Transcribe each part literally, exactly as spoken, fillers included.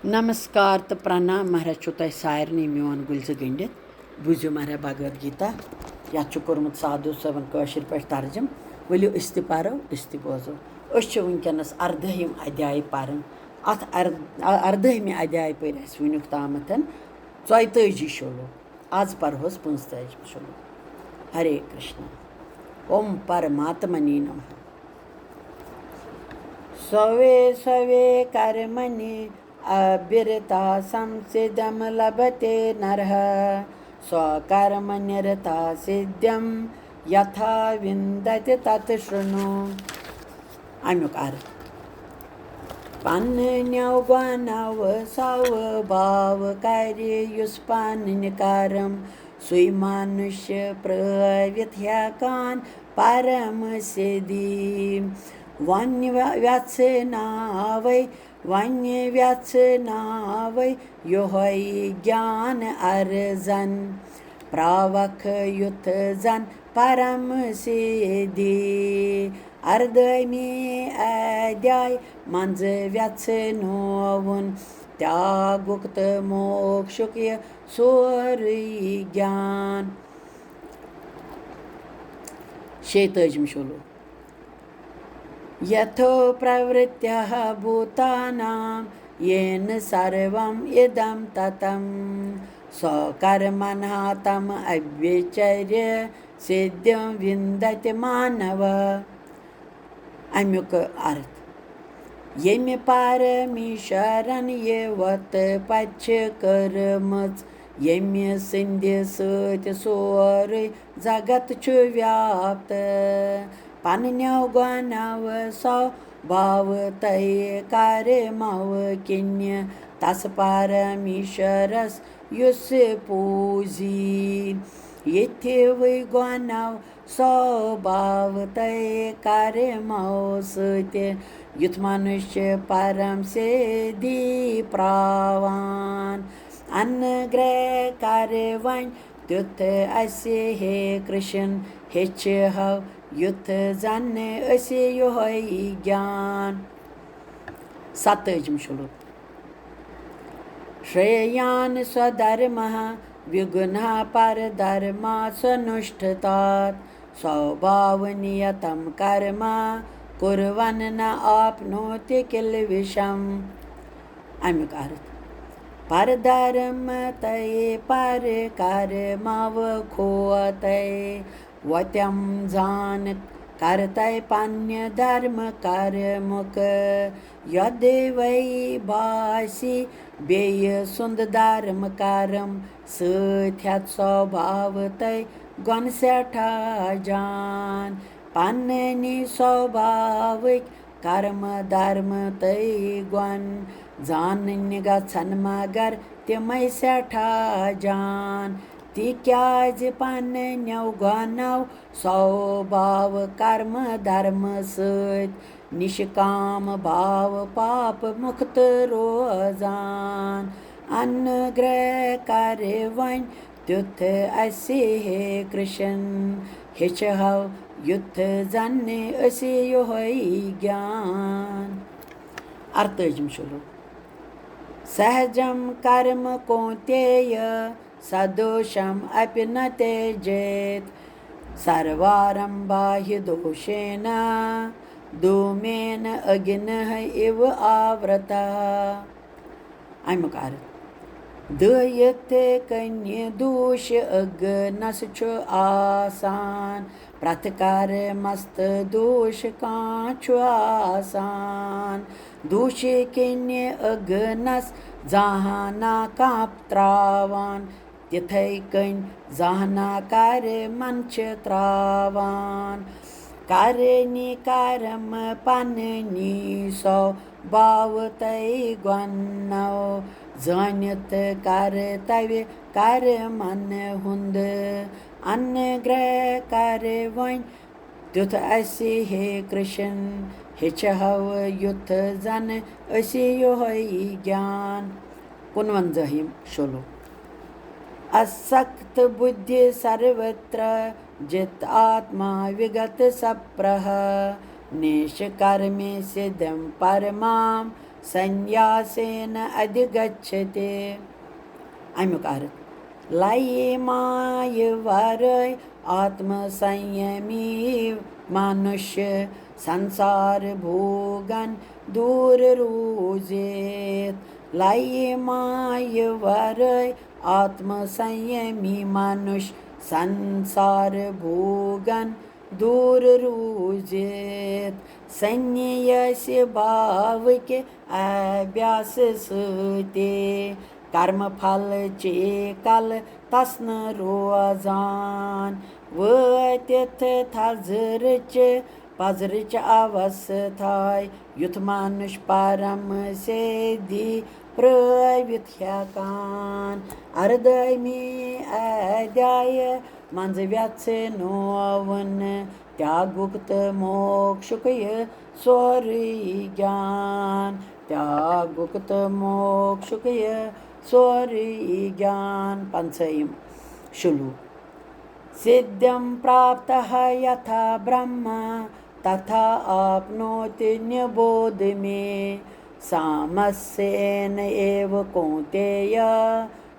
نمسکار تہٕ پرنام مہراج چھُ تۄہہِ سارنٕے میون گُلزٕ گٔنٛڈِتھ۔ بوٗزِو مہراج بھگوت گیتا، یَتھ چھُ کوٚرمُت سادھو صٲبن کٲشِر پٲٹھۍ ترجمہٕ۔ ؤلِو أسۍ تہِ پرو، أسۍ تہِ بوزو۔ أسۍ چھِ وٕنکیٚنَس اَردٲہِم ادھیاے پران۔ اَتھ اَر-، اَردٲہمہِ ادھیاے پٔرۍ اَسہِ وٕنیُک تامَتھ ژۄیتٲجی شولوک۔ آز پرہوس پانٛژتٲجِم شولوک۔ ہرے کرشنا۔ اوم پرماتمنے نمہ۔ سوے سوے کرمنی ابھرتا سمسدھم لبھتے نرہ۔ سوکرمنرتا سدھم یتھا وندتی تت شرنو۔ امیُک ارتھ۔ پننیو گۄنہو سو باو کرِ یُس پنٕنۍ کرم، سُے منُش پرٲوِتھ ہٮ۪کان پرم سدھی۔ وۄنۍ وٮ۪ژھناوے، وۄنۍ وٮ۪ژھناوے یۄہے گیان ارزن، پراوکھ یُتھ زن پرم سدھی۔ اردٲہمہِ ادھیاے منٛز وٮ۪ژھنووُن تیاگُک تہٕ موکشُک یہِ سورُے گیان۔ شیٚیہِ تٲجِم شولوک۔ یتھو پرورتیہ بھوتانام یین سروم ادم تتم، سوکرمنہ تم ابھیچریہ سدھیم وندتی مانو۔ امیُک ارتھ۔ ییٚمہِ پرمیشورن یہِ وۄتہٕ پتہٕ چھِ کٔرمٕژ، ییٚمہِ سٕنٛدِ سۭتۍ سورُے جگت چھُ ویاپت، پننیو گۄنہو سو باوتَے کرمو کِنہِ تس پرمیشورس یُس پوٗزی۔ یِتھوٕے گۄنہو سو باوتَے کرمو سۭتۍ یُتھ منُش پرم سدھی پراوان۔ انگرہ کر وۄنۍ تیُتھ اسہِ ہے کرشن، ہیٚچھِ ہو یُتھ زن أسۍ یۄہے گیان۔ ستٲجِم شلوک۔ شریان سودھرمہ وگنہ پردھرما سنوشٹھتات، سوبھاونیتم کرم کرون نہ آپنوتی کلوشم۔ امیُک ارتھ۔ پردھرم تئے پر کرمو کھوتئے، وتم زان کرتئے پننہِ دھرم کرمُک۔ یودوے باسی بیٚیہِ سُنٛد دھرم کرم سۭتۍ ہٮ۪تھ سوبھاوتَے گۄن سٮ۪ٹھاہ جان۔ پننی سوبھاوٕکۍ کرم دھرم تہٕ گۄن زانٕنۍ گژھن مگر تِمے سٮ۪ٹھاہ جان۔ تِکیازِ پننیو گۄنو سوبھاو کرم دھرم سۭتۍ نشکام بھاو پاپ مُکت روزان۔ انگرہ کر وۄنۍ تیُتھ اسہِ ہے کرشن، ہیٚچھہو یُتھ زن أسۍ یۄہے گیان۔ ارتٲجِم شلوک۔ سہجم کرم کونتیہ سدوشم اپی نہ تیجیت، سروارمبھا ہی دوشینا دھومین اگنہ اِو آورتہ۔ امیُک ارتھ۔ دٔہ یِتھ کٔنۍ دوٗش اگنس چھُ آسان، پرٛٮ۪تھ کرمس تہٕ دوٗش کانٛہہ چھُ آسان۔ دوٗشہِ کِنہِ اگنس زانٛہہ نا کانٛہہ ترٛاوان، تِتھے کٔنۍ زانٛہہ نا کرمن چھِ ترٛاوان۔ کرنی کرم پننی سو باوتَے گۄنو، زٲنِتھ کر توِ کرمن ہُنٛد انگرہ کر وۄنۍ تیُتھ اسہِ ہے کرشن، ہیٚچھہو یُتھ زن أسۍ یۄہے گیان۔ کُنوَنزٲہِم شلوک۔ اسکت بدھی سروتر جت آتما وگت سپرہ، نیشکرمی سدھم پرمام سنیاسین ادھگچھتی۔ امیُک ارتھ، لایہِ مایہِ ورٲے آتم سنیمی منُش سنسار بھوگن دوٗر روٗزِتھ۔ لایہِ مایہِ ورٲے آتم سنیمی منُش سنسار بھوگن دوٗر روٗزِتھ۔ سنیاسی بھاوٕکہِ ابیاسہٕ سۭتی کرم پھل چے کل تس نہٕ روزان۔ وٲتِتھ تھزرٕچہِ پزرٕچہِ اوستھایہِ یُتھ منُش پرم سیدھی پرٲوِتھ ہٮ۪کان۔ اردٲہمہِ ادھیایہِ منٛز ویژھنووُن تیاگُک تہٕ موکشُک یہِ سورُے گیان۔ تیاگُک تہٕ موکشُک یہِ سورُے گیان۔ پنٛژٲہِم شلوک۔ سدھم پراپتہ یتھا برہما تتھا آپنوتی نبودھ مے۔ سامسین ایو کونتیہ،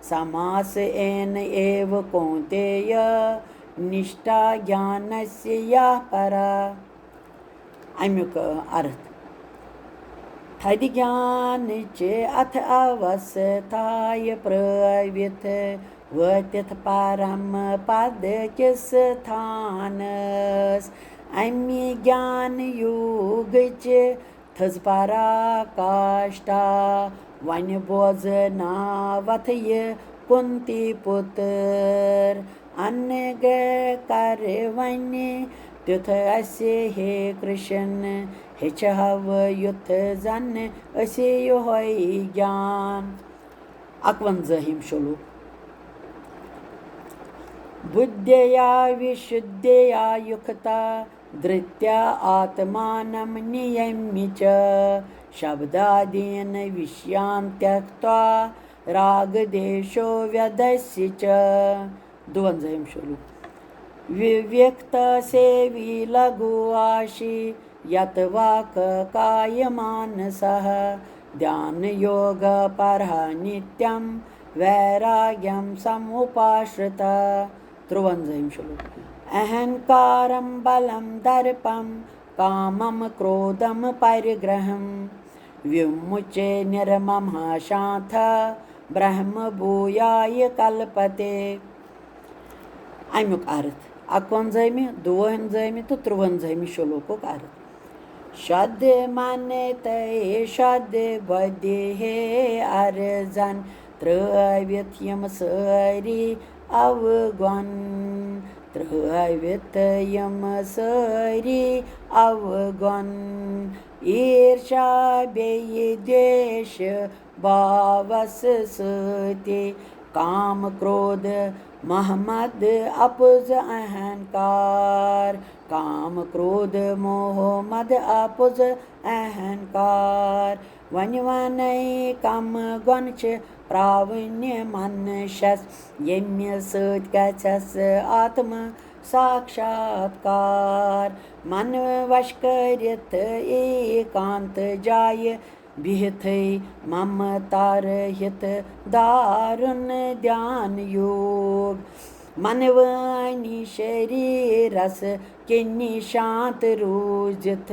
ساماسین ایو کونتیہ، نشٹھا گیانسیہ یا پرا۔ امیُک ارتھ، تھدِ گیانٕچہِ اتھ اوستھایہِ پرٲوِتھ وٲتِتھ پرم پد کِس تھانس۔ امی گیان یوگٕچہِ تھٔز پراکاشٹھا وۄنۍ بوزناوتھ یہِ کُنتی پُتر۔ انہٕ گٔے کرٕ وۄنۍ تیُتھ اسہِ ہے کرشن، ہیٚچھہو یُتھ زن أسۍ یِہوے گیان۔ اکونزٲہِم شلوک۔ بُدھیا وِشُدھیا یُکتا دھرتیا آتمانم نِیَمہِ چ، شبدادیٖن وِشیان تیکتوا راگ دیشو ویدسیہ چ۔ دُوَنزٲہِم شلوک۔ وِویکتا سیوی لگھو آشی یت واک کایہ مانسہ، دھیان یوگ پرہ نتیم ویراگیم سموپاشرتہ۔ تُرٛوَنزٲہِم شلوک۔ اہنکارم بلم درپم کامم کرودم پرگرہم، وِمُچے نرممہ شانتہ برہم بھویایہ کلپتے۔ امیُک ارتھ، اکونزٲہمہِ، دُوَنزٲہمہِ تہٕ تُرٛوَنزٲہمہِ شلوکُک ارتھ۔ شد من تہٕ شد بدھی ہے ارزن، ترٲوِتھ یِم سٲری اوگُن، ترٲوِتھ یِم سٲری اوگُن۔ ایرشا بیٚیہِ دیش باوس سۭتی، کام کرودھ محمد اپُز اہنکار، کام کرودھ محمد اپُز اہنکار۔ وۄنۍ ونے کم گۄنہٕ چھِ پراونہِ منشس، ییٚمہِ سۭتۍ گژھٮ۪س آتم ساکشاتکار۔ من وش کٔرِتھ ایکانت جایہِ بِہتھٕے ممتا رہِتھ دارُن دھیان یوگ۔ منوٲنی شریرس کِنی شانت روٗزِتھ،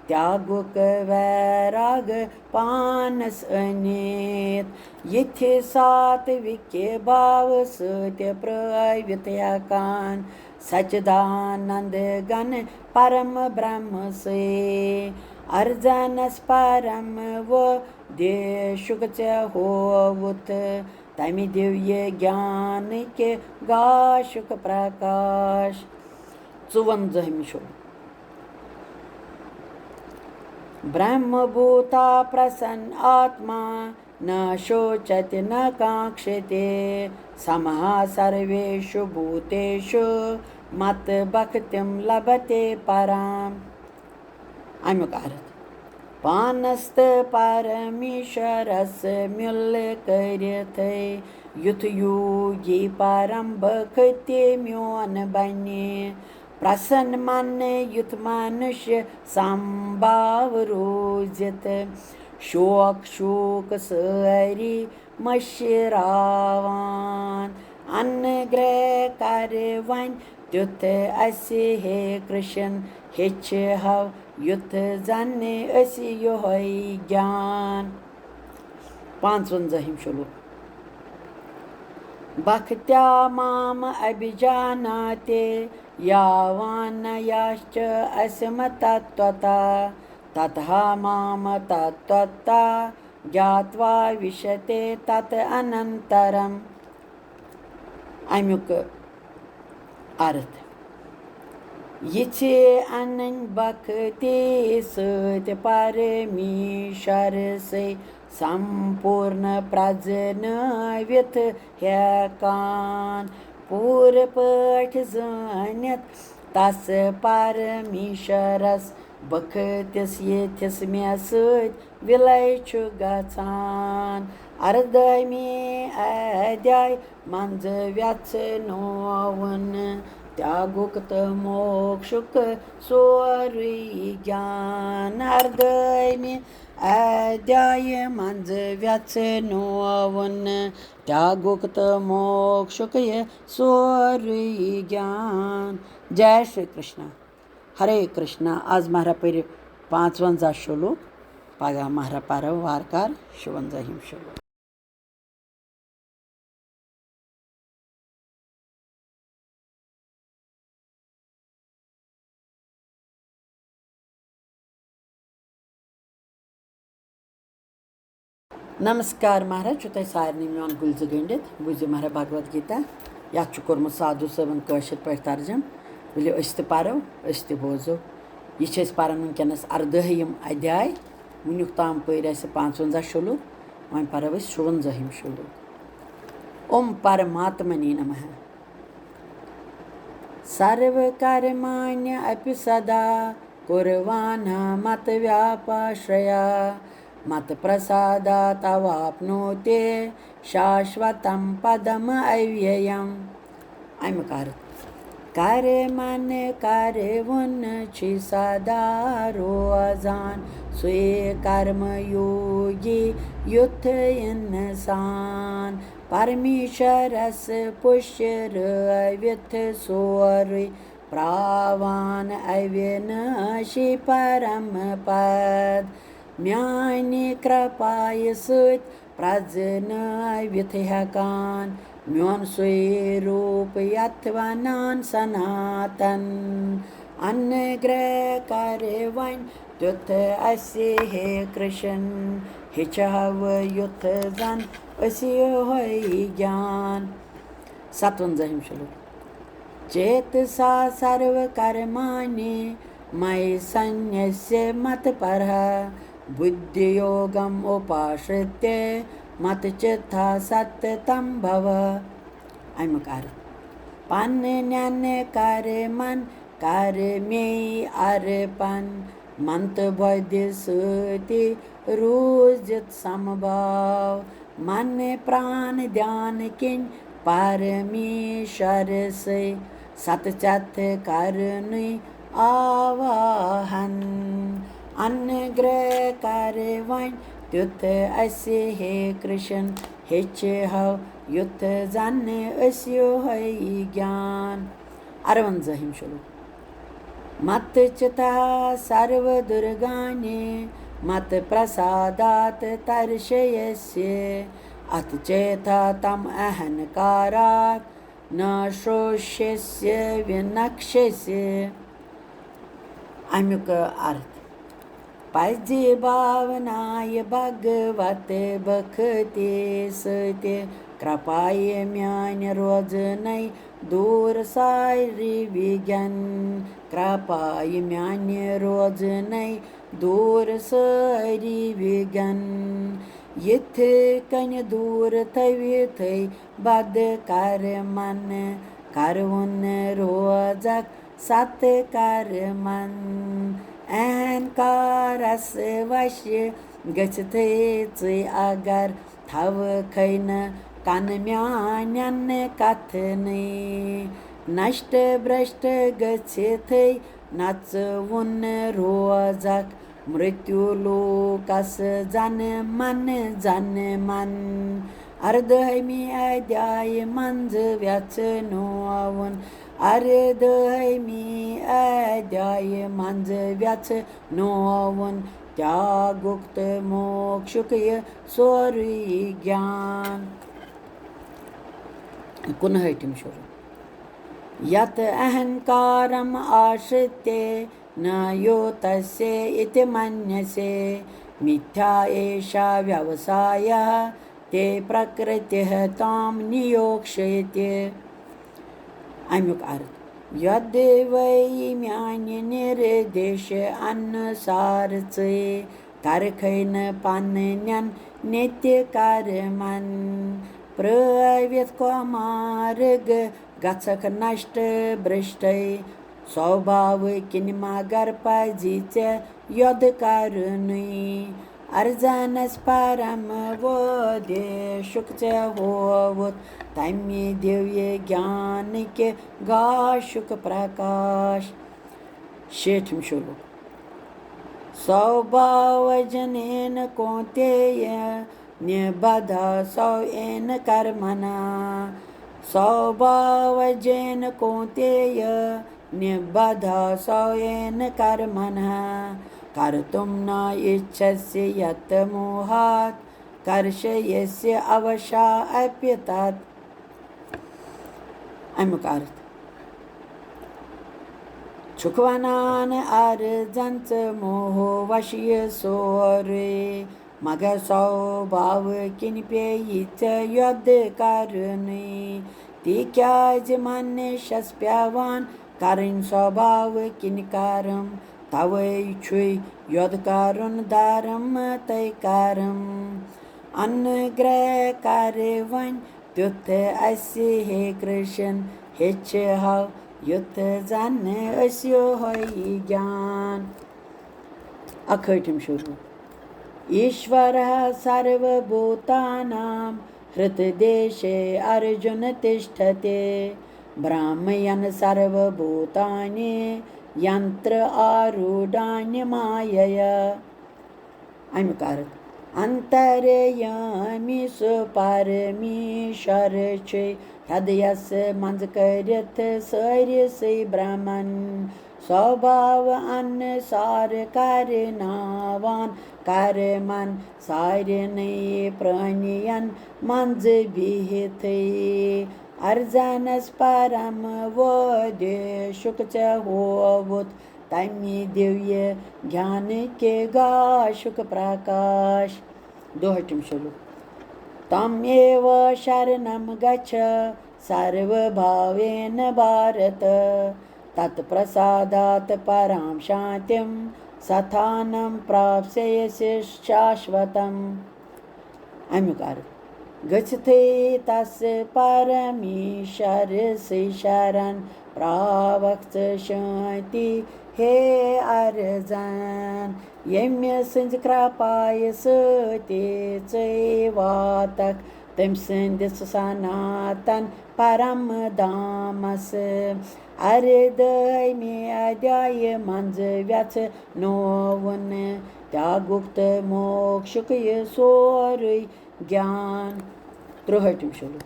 تیاگُک ویراگ پانس أنِتھ۔ یِتھِ ساتوِکہِ باو سۭتۍ پرٲوِتھ ہٮ۪کان سچدانند گن پرم برہمسٕے۔ ارزنس پرم و دیشُک ژےٚ ہووُتھ، تمہِ دیویہ گیانٕکہِ گاشُک پرکاش۔ ژُوَنزٲہِم چھُ۔ برہم بھوتا پرسن آتما نہ شوچتی نہ کانکشتی، سمہا سرویشو بھوتیشو مت بھکتیم لبھتے پرام۔ امیُک ارتھ، پانس تہٕ پرمیشورس مِل کٔرِتھٕے یُتھ یوگی پرم بھکتی میون بنہِ، پرسن من یُتھ منُش سمبھاو روٗزِتھ، شوق شوق سٲری مٔشراوان۔ انہٕ گرٛہ کرِ وۄنۍ تیُتھ اَسہِ ہے کرشن، ہیٚچھِ ہو یُتھ زن أسۍ یِہوٚے گیان۔ پانٛژوَنٛزٲہِم شلوک۔ بختیا مام ابھجاناتے یاوان یاشچ اسم تتوتا، تتہا مام تتوتا جاتوا وشتے تت اننترم۔ امیُک ارتھ۔ یہِ چھِ انٕنۍ بختی سۭتۍ پرمیشور سٕے سمپورن پرزنٲوِتھ ہٮ۪کان۔ پوٗرٕ پٲٹھۍ زٲنِتھ تس پرمیشورس بختی یِتھِس مےٚ سۭتۍ وِلے چھُ گژھان۔ اردٲہمہِ ادھیایہِ منٛز ویژھنووُن تیاگُک تہٕ موکشُک سورُے گیان۔ اردٲہمہِ ادھیایہِ منٛز ویژھنووُن تیاگُک تہٕ موکشُک یہِ سورُے گیان۔ جے شری کرشنا۔ ہرے کرشنا۔ آز مہرا پٔرِو پانٛژوَنٛزاہ شلوک، پگاہ مہرا پرو وارٕ کارٕ شُوَنٛزٲہِم شلوک۔ نمسکار مہراج، چھُ تۄہہِ سارنٕے میون گُلۍ زٕ گٔنٛڈِتھ۔ بوٗزِو مہراج بھگوت گیٖتا، یَتھ چھُ کوٚرمُت سادھو صٲبن کٲشِر پٲٹھۍ ترجم۔ ؤلِو أسۍ تہِ پرو، أسۍ تہِ بوزو۔ یہِ چھِ أسۍ پران وٕنکیٚنَس اردٲہِم ادھیاے۔ وٕنیُک تام پٔرۍ اَسہِ پانٛژوَنٛزاہ شلوک، وۄنۍ پرو أسۍ شُوَنٛزٲہِم شلوک۔ اوم پرماتمنے نمہ۔ سرو کرمانیہ اپی سدا کُروانہ مت ویاپاشریا، مت پرسادات اواپنوتے شاشوتم پدم اویم۔ اَمیُک ارتھ۔ کرمن کرٕوُن چھُ سدا روزان، سُے کرم یوگی یُتھ انسان۔ پرمیشورس پُشرٲوِتھ سورُے پراوان اوِناشی پرم پد۔ میانہِ کرپایہِ سۭتۍ پرزنٲوِتھ ہٮ۪کان میون سُے روٗپ یتھ ونان سناتن۔ انہٕ گرٛہ کرِ وۄنۍ تیُتھ اسہِ ہے کرشن، ہیٚچھہو یُتھ زن أسۍ یِہوٚے گیان۔ ستوَنٛزٲہِم شلوک۔ چیتسا سرو کرمانی مئی سنیسیہ مت پرہ، بدھی یوگم اپاشرتیہ مت چتھا ستتم بھو۔ اَمیُک ارتھ۔ پننٮ۪ن کرمن کر مے ارپن، من تہٕ بۄدھِ سۭتی روٗزِتھ سمبھاو۔ من پران دھیان کِنۍ پرمیشور سٕے ستہٕ چتھ کرنُے آواہن۔ انہٕ گرٛہ کر وۄنۍ تیُتھ اسہِ ہے کرشن، ہیٚچھہو یُتھ زن أسۍ یِہوٚے گیان۔ ارونٛزٲہِم شلوک۔ مت چتھا سرو درگانی مت پرسادات ترشیسی، اتھ چیتھا تم اہنکارات نہ شروشیسی ونکشیسی۔ امیُک ارتھ۔ پزِ باونایہِ بھگوت بھکتی سۭتۍ کرپایہِ میانہِ روزنَے دوٗر سارِوٕے وِگن۔ کرپایہِ میانہِ روزنَے دوٗر سٲری وِگن۔ یِتھ کٔنۍ دوٗر تھٲوِتھٕے بد کرمن، کرٕوُن روزکھ ست کرمن۔ اہنکارس وش گٔژھتھٕے ژٕے اگر تھاوکھے نہٕ کن میانٮ۪ن کتھنٕے۔ نشٹ برشٹ گٔژھتھٕے نژوُن روزکھ مرتیو لوکس جنمن جنمن۔ اردہمی ادھیایہِ منٛز ویژھٕ نووُن، اردہمی ادھیایہِ منٛز ویژھٕ نووُن، تیاگُک تہٕ موکشُک یہِ سورُے گیان۔ کُنہٲٹھِم شروع۔ یت اہنکارم آشرتے نہ یوتسے اِتہِ منیسے، مِتھیا ایشا ویوسایہ تے پرکرتیہ تام نیوکشیتی۔ امیُک ارتھ، یۄدوے میانہِ نِردیش انُسار ژٕے کرکھے نہٕ پننٮ۪ن نِتہِ کرمن، پرٲوِتھ کۄمارگ گژھکھ نشٹ برشٹے۔ سوباوٕ کِنۍ مگر پزی ژےٚ یۄد کرنُے۔ ارزنس پرم وودیشُک ژےٚ ہووُتھ تمہِ دیویہ گیانٕکہِ گاشُک پرکاش۔ شیٹھِم شلوک۔ سوباوجنین کونتیہ نبدھا سوین کرمنا۔ سوباوجین کونتیہ نبدھا سوین کرمنا، کرتم نہ اچھسی یت موہات کرشیسی اوشا اپی تت۔ امیُک ارتھ، چھُکھ ونان ارزن ژٕ موہ وش یہِ سورُے، مگر سوباوٕ کِنۍ پیٚیہِ ژےٚ یۄدٕ کرنُے۔ تِکیازِ منشس پیوان کرٕنۍ سوباوٕ کِنۍ کرم، توے چھُے یۄد کرُن درم تہٕ کرم۔ انگرہ کر وۄنۍ تیُتھ اسہِ ہے کرشن، ہیٚچھِ ہاو یُتھ زن أسۍ یِہوٚے گیان۔ اکہٲٹھِم شروع۔ ایشورہ سرو بھوتانام ہرت دیشے ارجن تشٹھتے، برامین سرو بھوتانی ینتر آروڈھانی مایایا۔ امیُک ارتھ، انتریامی سُہ پرمیشور چھُے ہردیس منٛز کٔرِتھ سٲرِسٕے برہمن۔ سوباو انُسار کرناوان کرمن سارنٕے پرانین منٛز بِہِتھٕے۔ ارزنس پرم وودیشُک ژےٚ ہووُتھ تمہِ دیویہ گیانٕکہِ گاشُک پرکاش۔ دُہٲٹھِم شلوک۔ تم ایو شرنم گچھ سرو بھاوین بھارت، تت پرسادات پرام شانتم ستھانم پراپسیسی شاشوتم۔ امیُک ارتھ، گٔژھتھٕے تس پرمیشور سٕے شرن پراوکھ ژٕ شانتی ہے ارزن، ییٚمہِ سٕنٛزِ کرپایہِ سۭتی ژٕے واتکھ تٔمۍ سٕنٛدِس سناتن پرم دامس۔ اردٲمی ادھیایہِ منٛز ویژھٕ نووُن تیاگُک تہٕ موکشُک یہِ سورُے گیان۔ ترٛوہٲٹھِم شلوک۔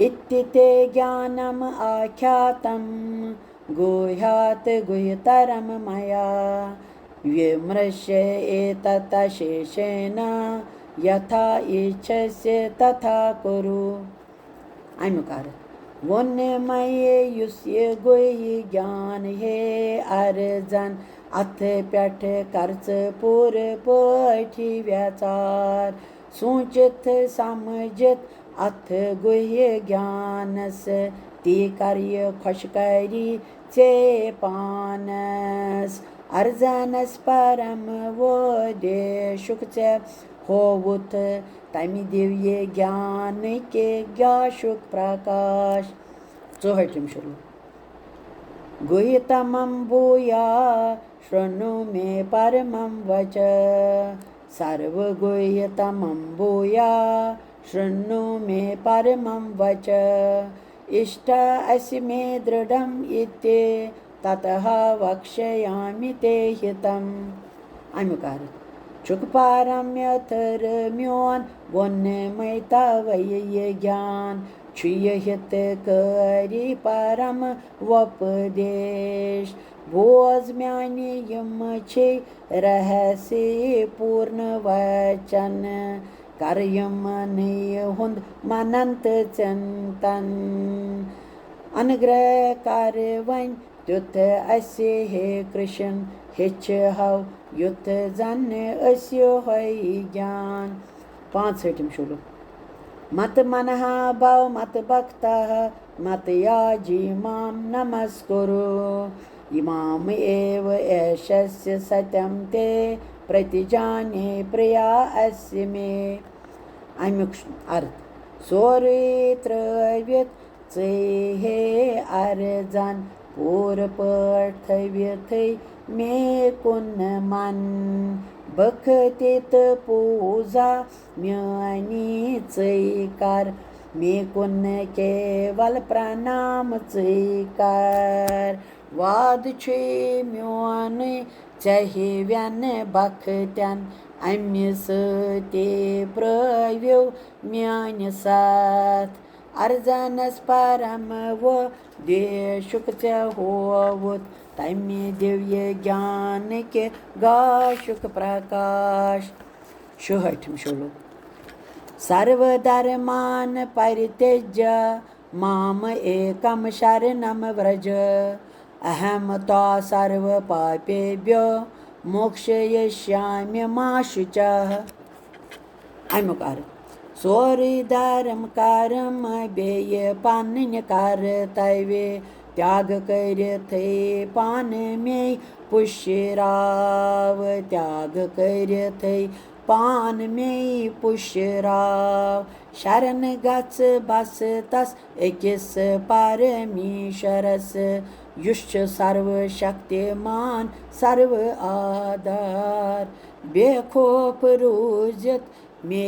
اِتی تے گیانم آکھیاتم گُہیات گُہترم میا، وِمرشیہ ایتت اشیشینا یتھا اِچھسی تتھا کُرُو۔ امیُک ارتھ، ووٚن مےٚ یُس یہِ گوٚو یہِ گیان ہے ارزن، اتھ پٮ۪ٹھ کر ژٕ پوٗرٕ پٲٹھی ویژار۔ سوٗنٛچِتھ سمجھِتھ اتھ گوٚو یہِ گیانس، تی کر یہِ خۄش کری ژے پانس۔ ارزنس پرم وودیشُک ژےٚ ہووُتھ تمہِ دیویہ گیانٕکہِ گاشُک پرکاش۔ ژُہٲٹھِم شروع۔ گُہِتمم بھویا شرنو مے پرمم وچ، سرو گُہِتمم بھویا شرنو مے پرمم وچ، اشٹا اسی مے درڈھم اتی تتہا وکشیامی تے ہتم۔ اَمیُک عرض چھُکھ پرم مےٚ تھٔر میون ووٚنمَے توَے یہِ گیان۔ چھُ یہِ ہِتھ کٲری پرم وۄپدیش۔ بوز میانہِ یِم چھے رہسی پوٗرن وچن۔ کر یِمنٕے ہُنٛد منن تہٕ چنتن۔ انگرہ کر وۄنۍ تیُتھ اسہِ ہے کرشن ہیٚچھِ ہو، یُتھ زن أسۍ یِہوٚے گیان۔ پانٛژہٲٹھِم شلوک۔ مت منہا بھو مت بھکتہ مت یاجی مام نمسکرو۔ امام ایو ایشس ستیم تے پرتجانے پریا اسہِ مے۔ امیُک عرض سورُے ترٲوِتھ ژٕے ہے ارزان پوٗرٕ پٲٹھۍ تھٲوِتھٕے مے کُن من۔ بختی تہٕ پوٗزا میٲنی ژٕے کر، مے کُن کیول پرنام ژٕے کر۔ وعدٕ چھُے میونُے ژےٚ ہِوٮ۪ن بختن، امہِ سۭتی پرٲوِو میٲنۍ ستھ۔ ارزنس پرم و دیشُک ژےٚ ہووُتھ، تمہِ دِو یہِ گیانٕکہِ گاشُک پرکاش۔ شُہٲٹھِم شلوک۔ سرو درمان پرتجیا مام ایکم شرنم ورج، اہم توا سرو پاپیبھیو موکشیشیامی ما شُچہ۔ امیُک عرض سورُے دھرم کرم بیٚیہِ پنٕنۍ کرتویہ تیاگ کٔرِتھٕے پانہٕ مے پُشراو، تیاگ کٔرِتھٕے پانہٕ مے پُشراو۔ شرن گژھ بس تس أکِس پرمیشورس، یُس چھُ سرو شکتیمان سرو آدھار۔ بے خوف روٗزِتھ مے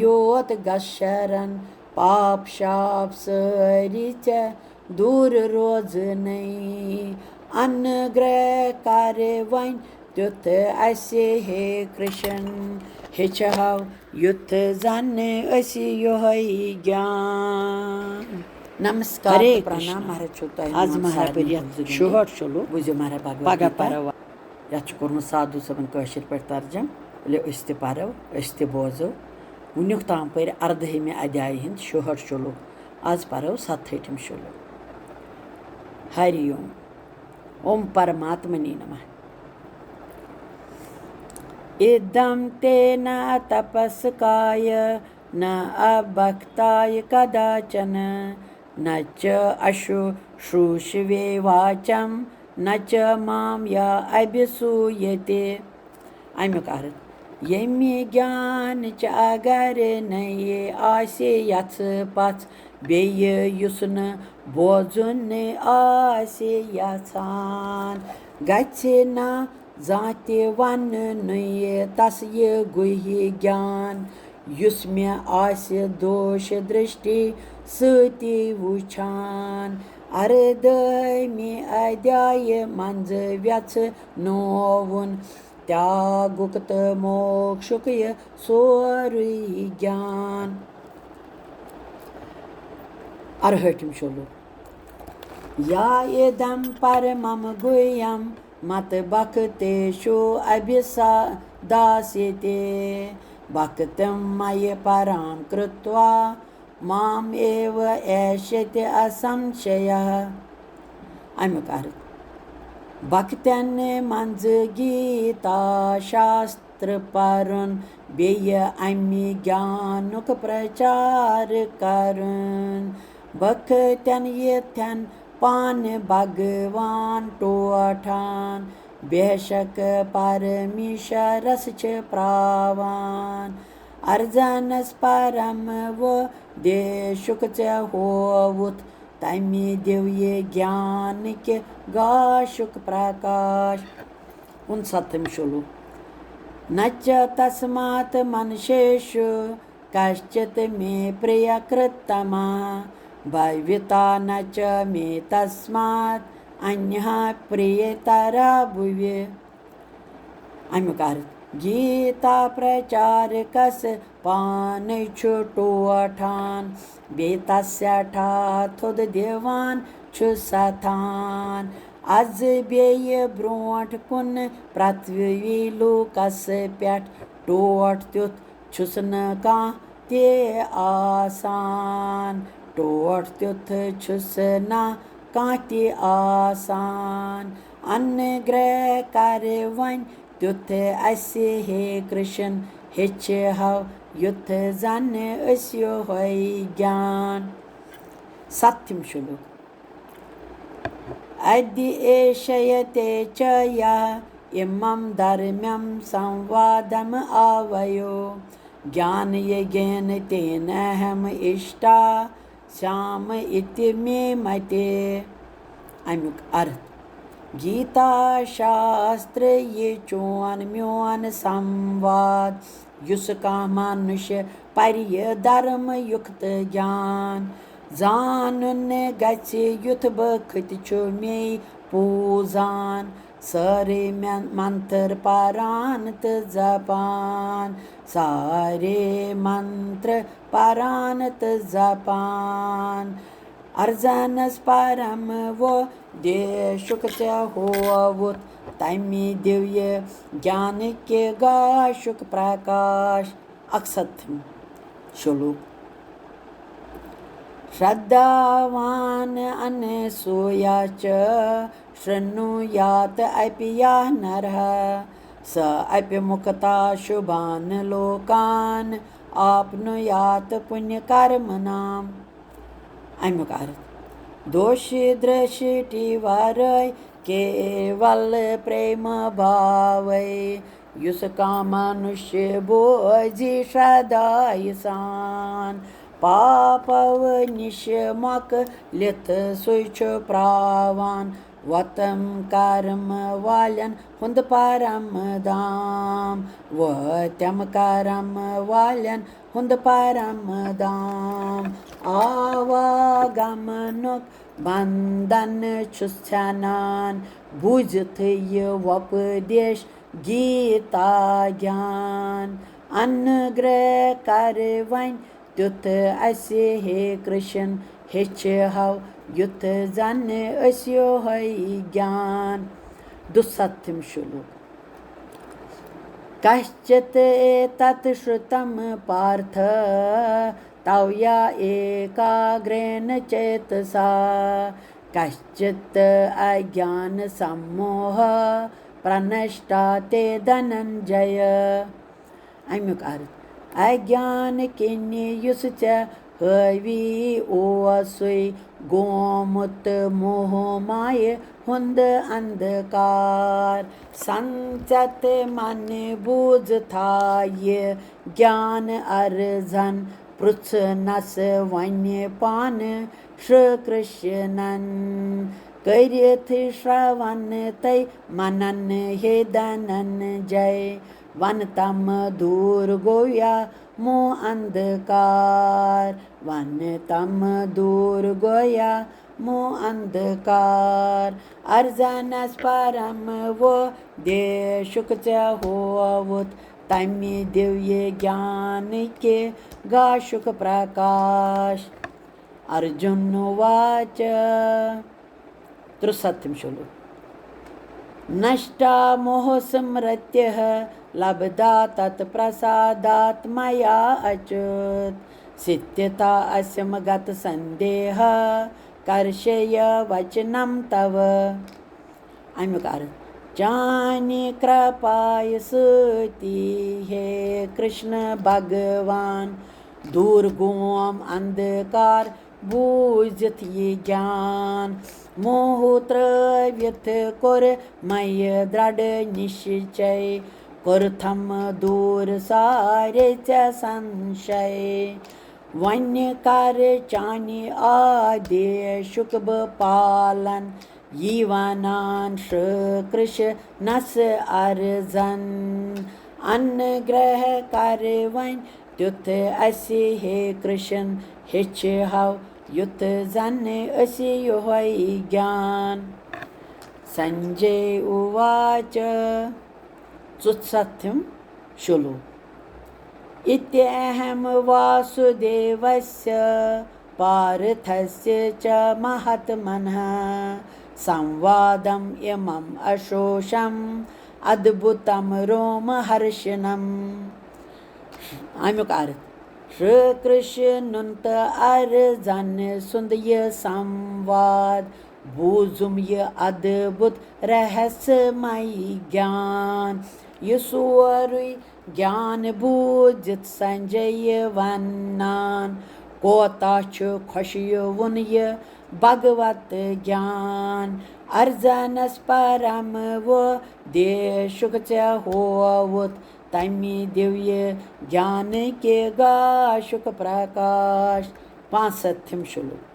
یوت گژھ شرن، پاپ شاپ سٲری ژےٚ دوٗر روزنٕے۔ انگرہ کر وۄنۍ تیُتھ اسہِ ہے کرشن ہیٚچھِ ہو، یُتھ زن أسۍ یِہوٚے گیان۔ نمسکار ہرے تہٕ پرنام کرشنا۔ مہراج چھُو تۄہہِ آز میون مہراج سارنٕے پٔرِتھ ہُنٛد زُنہِ۔ شُہٲٹھ شلوک۔ بوٗزِو مہراج بھگوت پگاہ گیتا۔ پرو۔ یَتھ چھُ کوٚرمُت سادھو صٲبن کٲشِر پٲٹھۍ ترجم۔ ؤلِو أسۍ تہِ پرو، أسۍ تہِ بوزو۔ وٕنیُک تام پٔرۍ اردٲہمہِ ادھیایہِ ہِنٛدۍ شُہٲٹھ شلوک۔ آز پرو ستہٲٹھِم شلوک۔ ہری اوم۔ اوم پرماتمنے نمہ۔ ادم تے نہ تپسکایہ نہ ابھکتایہ کداچن، نہ چ اشوشروشوے واچم، نہ چ مام یا ابھیسویتے۔ امیُک عرض، ییٚمہِ گیانٕچ اگر نَے آسہِ یَژھ پَژھ، بیٚیہِ یُس نہٕ بوزُن آسہِ یَژھان، گژھِ نہ زانٛہہ تہِ وَننُے تَس یہِ گُہہِ گیان، یُس مےٚ آسہِ دوش درشٹی سۭتی وُچھان۔ اردٲہمہِ ادھیایہِ منٛزٕ ویژھنووُن تیاگُک تہٕ موکشُک یہِ سورُے گیان۔ ارہٲٹھِم شلوک۔ یا ادم پرمم گُہیم مت بھکتیشو ابھیسا داسیتے، بھکتم مئی پرام کرتوا مام ایو ایشیتی اسمشیہ۔ امیُک عرض، بھکتن منٛز گیتا شاستر پرُن، بیٚیہِ امہِ گیانُک پرچار کرُن۔ بھکتن یِتھٮ۪ن پانہٕ بھگوان ٹوٹھان، بے شک پرمیشورس چھِ پراوان۔ ارزنس پرم و دیشُک ژےٚ ہووُتھ، تمہِ دِو یہِ گیانٕکہِ گاشُک پرکاش۔ کُنسَتتھِم شلوک۔ نہ چ تسمات منشیشو کشچت مے پریہ کرتما، بھوتا نہ چ مے تسمات انہا پریہ ترا بھوی۔ اَمیُک عرض، گیٖتا پرٛچارکس پانے چھُ ٹوٹھان، بیٚیہِ تس سٮ۪ٹھاہ تھوٚد دِوان چھُ ستھان۔ از بیٚیہِ برٛونٛٹھ کُن پرٛتھوی لوٗکس پٮ۪ٹھ ٹوٹھ تیُتھ چھُس نہٕ کانٛہہ تہِ آسان، ٹوٹھ تیُتھ چھُس نہ کانٛہہ تہِ آسان۔ انگرہ کر وۄنۍ تیُتھ اسہِ ہے کرشن، ہیٚچھِ ہو یُتھ زن أسۍ یِہوٚے گیان۔ ستتھم شلوک۔ ادھیشیتے چ یہ امم دھرمم سموادم آویو، گیان یگین تین اہم اشٹا سام اتی مے متے۔ امیُک ارتھ، گیتا شاستر یہِ چون میون سمواد، یُس کانٛہہ منُش پرِ یہِ دھرم یُکت گیان۔ زانُن گژھِ یُتھ بہٕ کھٔتۍ چھُ مے پوٗزان، سٲرے من-، منتر پران تہٕ زپان، سارے منتر پران تہٕ زپان۔ ارزنس پرم و دیشُک ژےٚ ہووُتھ، تمی دیویہِ گیانٕکہِ گاشُک پرکاش۔ اکستتھم شلوک۔ شردھاوان انسویا چ شرنویات اپی یا نرہ، س اپی مکتا شبھان لوکان آپنویات پُنیہ کرمنام۔ امیُک ارتھ، دوشی درشٹی ورٲے کیول پریم بھاوے، یُس کانٛہہ منُش بوزِ شردھایہِ سان، پاپو نِش مۄکلِتھ سُے چھُ پراوان وۄتم کرم والٮ۪ن ہُنٛد پرم دام، وۄتم کرم والٮ۪ن ہُنٛد پرم دام۔ آواگمنُک بندھن چھُس ژھٮ۪نان، بوٗزِتھ یہِ وۄپدیش گیتا گیان۔ انگرہ کر وۄنۍ تیُتھ اسہِ ہے کرشن، ہیٚچھِ ہو یُتھ زن أسۍ یِہوٚے گیان۔ دُستتھم شلوک۔ کشچت ایتت شرُتم پارتھ تویا ایکاگرین چیتسا، کشچت اگیان سموہ پرنشٹا تے دھننجے۔ امیُک عرض، اگیان کِنۍ یُس ژےٚ حٲوی اوسُے گومُت موہ مایہِ ہُنٛد اندھکار۔ سنژت من بوٗزتھا یہِ گیان ارزن، پرٛژھنس وۄنۍ پانہٕ شری کرشنن۔ کٔرِتھ شرٛوَن تٔمۍ منن ہے دھننجے، ون تم دوٗر گویا موہ اندھکار، ون تم دوٗر گویا موہ اندھکار۔ ارزنس پرم و دیشُک ژےٚ ہووُتھ، تمہِ دیویہِ گیانٕکہِ گاشُک پرکاش۔ ارجُن واچ۔ ترُستتھم شلوک۔ نشٹا موہ سمرتیہ لبدا تت پرسادات میا اچوت، ستھتا اسم گت سندیہ کرشیہ وچنم تو۔ امیُک عرض، چانی کرپایہِ سۭتی ہے کرشن بھگوان، دوٗر گوم اندھکار بوٗزِتھ یہِ گیان۔ موہ ترٲوِتھ کوٚر مےٚ درٛڑ نِشچے، کوٚرتھم دوٗر سارے ژےٚ سنشے۔ وۄنۍ کر چانی آدیشُک بہٕ پالن، یی ونان شری کرشنس ارزن۔ انگرہ کر وۄنۍ تیُتھ اسہِ ہے کرشن، ہیٚچھِ ہو یُتھ زن أسۍ یِہوٚے گیان۔ سنجے اُواچ۔ ژُستتھم شلوک۔ इत्यहं वासुदेवस्य पार्थस्य च महात्मनः संवादम् इमम् अशोषम् अद्भुतम् रोमहर्षिणम्। اَمیُک عرض، شری کرشنن تہٕ ارجن سُنٛد یہِ سمواد بوٗزُم یہِ ادبھت رہسمے گیان۔ یہِ سورُے گیان بوٗزِتھ سنجے ونان، کوتاہ چھُ خۄشیوُن یہِ بھگوت گیان۔ ارجنس پرم و دیشُک ژےٚ ہووُتھ، تمی دیویہ گیان کے گاشُک پرکاش۔ پانٛژھ ستتھم شلوک۔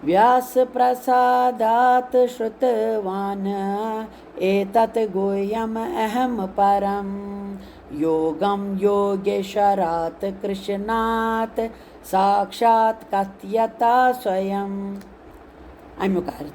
व्यासप्रसादात् श्रुतवान् एतत् गुह्यम् अहं परम्। योगं योगेश्वरात् कृष्णात् साक्षात् कथयता स्वयम्। اَمیُک عرض،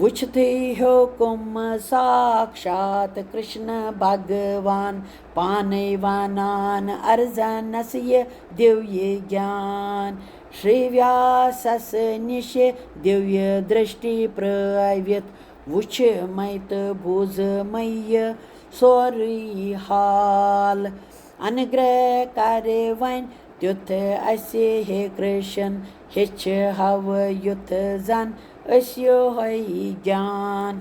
وٕچھتھٕے ہیوٚکُم ساکشات کرشن بھگوان پانے ونان ارجنس یہِ دیویہ گیان۔ شری ویاسس نِش دیویہ درشٹی پرٲوِتھ وُچھ مے تہٕ بوٗز مے یہِ سورُے حال۔ انگرہ کر وۄنۍ تیُتھ اسہِ ہے کرشن، ہیٚچھ ہاو یُتھ زن أسۍ یِہوٚے گیان۔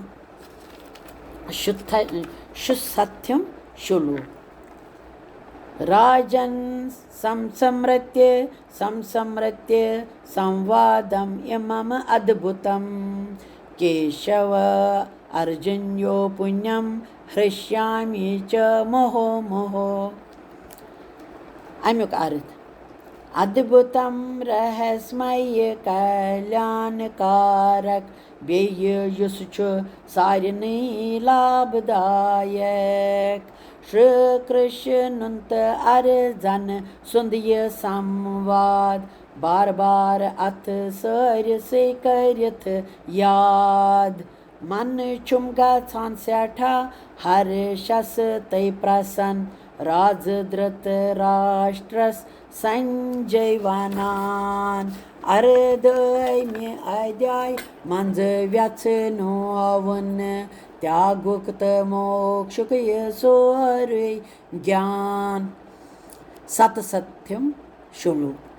شُتھ-، شُستتھم شلوک۔ راجن संसमृत्य संसमृत्य संवादम् इमम् अद्भुतम्। केशव अर्जुन्यो पुण्यं हृष्यामि च मुहुर्मुहुः۔ اَمیُک عرض، ادبھتم رہسمے کلیان کارک، بیٚیہِ یُس چھُ سارنٕے لابھ دایک۔ شری کرشنن تہٕ ارجن سُنٛد یہِ سمواد بار بار اتھ سٲرسٕے کٔرِتھ یاد۔ من چھُم گژھان سٮ۪ٹھاہ ہرشس تہٕ پرسن، راز دھرت راشٹرس سنجے ونان۔ اردٲہمہِ ادھیایہِ منٛز ویژھنووُن تیاگُک تہٕ موکشُک یہِ سورُے گیان۔ ستستتھم شلوک۔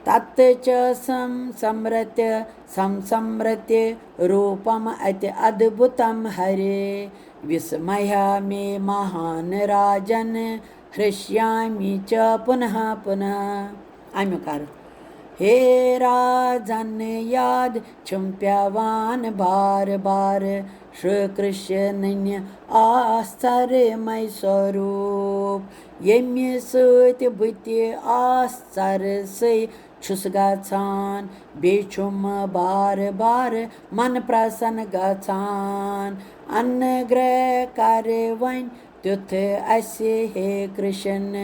तच्च संसमृत्य संसमृत्य रूपम् अति अद्भुतम् हरे। विस्मय मे महान् राजन् हृष्यामि च पुनः पुनः। اَمیُک عرض، ہے راجن، یاد چھُم پٮ۪وان بار بار شری کرشنٕنۍ آسہٕ ژرمے سوروٗپ، ییٚمہِ سۭتۍ بہٕ تہِ آسہٕ ژرسٕے چھُس گژھان، بیٚیہِ چھُم بار بار من پرسن گژھان۔ انگرہ کر وۄنۍ تیُتھ اسہِ ہے کرشن،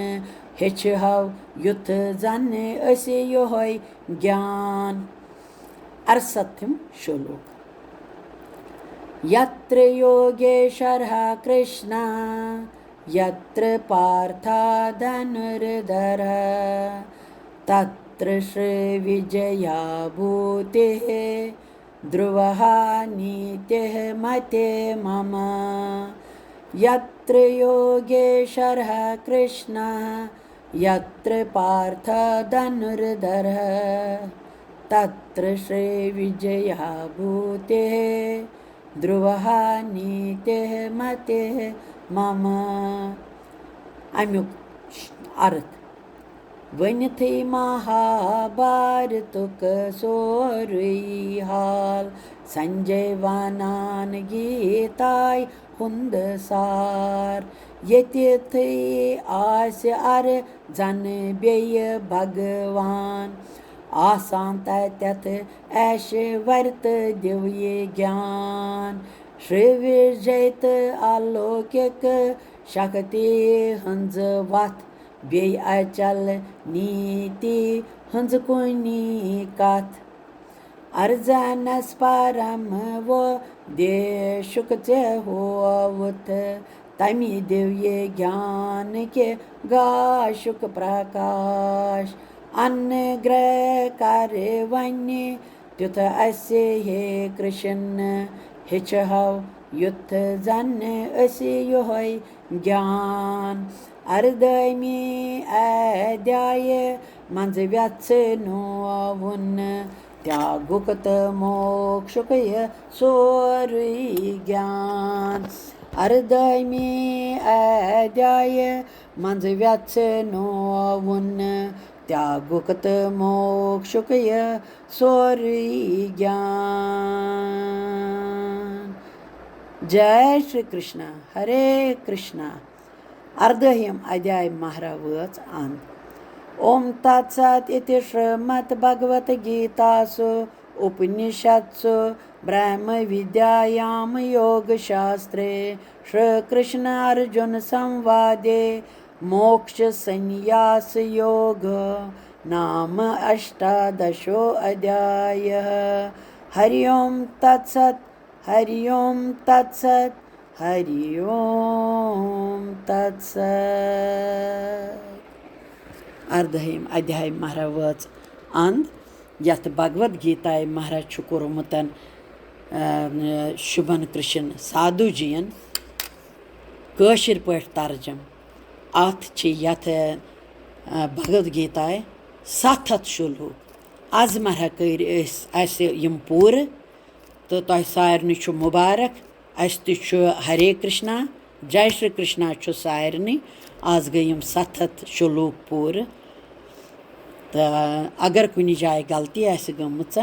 ہیٚچھِ ہاو یُتھ زن أسۍ یِہوٚے گیان۔ ارستتھم شلوک۔ यत्र योगेश्वरः कृष्णः यत्र पार्थो धनुर्धरः तत्र श्रीविजयी भूतिः ध्रुवः नीतिः मते मम। यत्र योगेश्वरः कृष्णः यत्र पार्थो धनुर्धरः तत्र श्रीविजयी भूतिः ध्रुवः नीतिः मतिः मम۔ اَمیُک عرض، ؤنِتھٕے مہابھارتُک سورُے حال، سنجے ونان گیٖتایہِ ہُنٛد سار۔ ییٚتٮ۪تھٕے آسہِ ارجن بیٚیہِ بھگوان، آسان تتٮ۪تھ ایشور تہٕ دیویہ گیان۔ شری وجے تہٕ الوکک شکتی ہٕنٛز وتھ، بیٚیہِ اچل نیٖتی ہٕنٛز کُنی کتھ۔ ارجنس پرم و دیشُک ژےٚ ہووُتھ، تَمہِ دِویہِ گیان کہِ گاشُک پرکاش۔ انگرہ کر وَنہِ تیُتھ اَسہِ ہے کرشن، ہیٚچھہو یُتھ زن أسۍ یُہوے گیان۔ اردٲہمہِ ادھیایہِ منٛز ویژھنووُن تیاگُک تہٕ موکشُک یہِ سورُے گیان۔ اردٲہمہِ ادھیایہِ منٛز ویژھنووُن تیاگُک تہٕ موکشُک یہِ سورُے گیان۔ جے شری کرشنا، ہرے کرشنا۔ اردٲہِم ادھیاے مہرا وٲژ اند۔ اوم تت ست اِتہِ شریمد بھگوت گیتاسُ اُپنِشدسُ برہم ودیایام یوگ شاسترے شری کرشن ارجن سموادے موکش سنیاس یوگ نام اشٹادشو ادھیایہ۔ ہری اوم تت ست، ہری اوم تت ست، ہری اوم تت ست۔ اردٲہِم ادھیاے مہرا وٲژ اند، یتھ بھگوت گیتایہِ مہرا چھُ کوٚرمُت، آ، شُبھن کرشن سادھو جین کٲشِر پٲٹھۍ ترجم۔ اتھ چھِ یتھ، آ، بھگوت گیتایہِ ستھ ہتھ شلوک۔ از مہرا کٔرۍ أسۍ، اسہِ یِم پوٗرٕ۔ تہٕ تۄہہِ سارنٕے چھُ مُبارک۔ اسہِ تہِ چھُ ہرے کرشنا، جے شری کرشنا چھُ سارنٕے۔ آز گٔے یِم ستھ ہتھ شلوک پوٗرٕ۔ تہٕ اگر کُنہِ جایہِ غلطی آسہِ گٔمٕژ،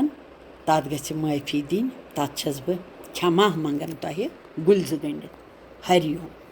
تتھ گژھِ معٲفی دِنۍ۔ تتھ چھس بہٕ کھما منگان تۄہہِ گُلۍ زٕ گٔنڈِتھ۔ ہری اوم۔